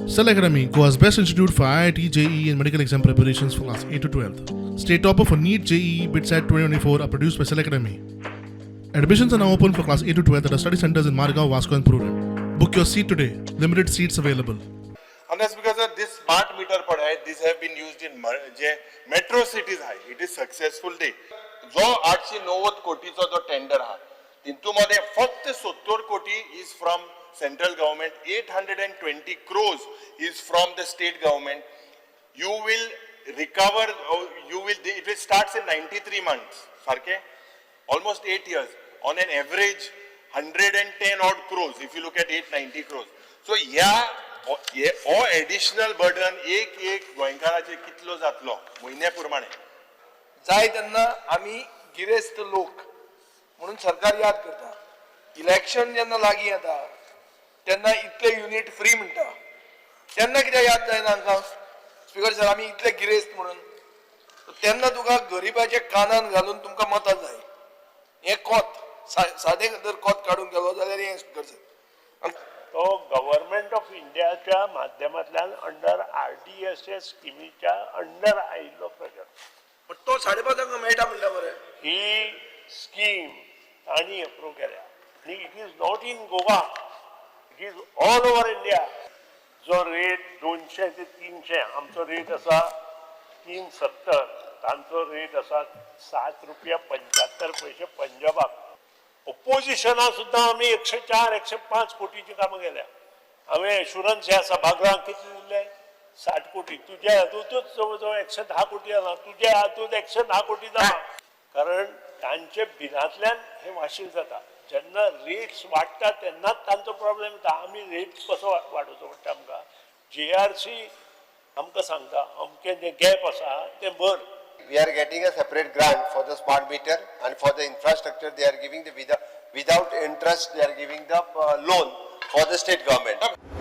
Cell Academy, Goa's best institute for IIT, JEE, and medical exam preparations for class 8 to 12. State topper for NEET, JEE, BITSAT 2024 are produced by Cell Academy. Admissions are now open for class 8 to 12 at our study centers in Margao, Vasco, and Prudent. Book your seat today. Limited seats available. And that's because of this smart meter पळय, this have been used in J metro cities आहाय, it is successful day. जो 890 कोटीचो जो tender आहा, तितू मदें फक्त 70 कोटी is from central government, 820 crores is from the state government. You will recover, you will it will starts in 93 months सारखे, almost 8 years, on an average 110 odd crores if you look at 890 crores. So ह्या हे हो additional burden एक एक गोंयकाराचेर कितलो जातलो म्हयन्या प्रमाणे? जाय तेन्ना आमी गिरेस्त लोक म्हणून सरकार याद करता. इलेक्शन जेन्ना लागीं येता तेन्ना इतले युनीट फ्री म्हणटा, तेन्ना कित्याक याद जायना हांकां, स्पीकर सर, आमी इतले गिरेस्त म्हणून? तेन्ना तुका गरिबाच्या कानान घालून तुमकां मतां जाय. हें कोत सादें जर कोत काडून गेलो जाल्यार हें, स्पीकर सर. तो गव्हर्मेंट ऑफ इंडियाच्या माध्यमांतल्यान अंडर आरडीएसएस स्किमीच्या अंडर आयिल्लो प्रोजेक्ट. पण तो 5:30 मेळटा म्हणटा मरे. ही स्कीम तांणी अप्रूव केल्या आनी it is not in Goa, it is all over India. जो रेट 200 ते 300, आमचो रेट आसा 3.70, तांचो रेट आसा 7 रुपया 75 पयशे पंजाबाक. ओपोजिशना सुद्दां आमी 104, 105 कोटीची कामां केल्या. हांवें एश्युरन्स ह्या सभागृहाक कितले दिल्ले? 60 कोटी. तुज्या हातूंतच जवळ जवळ 110 कोटी जाला, तुज्या हातूंत 110 कोटी जाला, कारण तांचे बिलांतल्यान हे वाशील जाता. जेन्ना रेट्स वाडटा तेन्नाच तांचो प्रॉब्लेम येता. आमी रेट कसो वाडोवचो पडटा आमकां? जीआरसी आमकां सांगता, अमकें जें गॅप आसा तें भर. We are getting a separate grant for the smart meter, and for the infrastructure they are giving the without interest, they are giving the loan for the state government.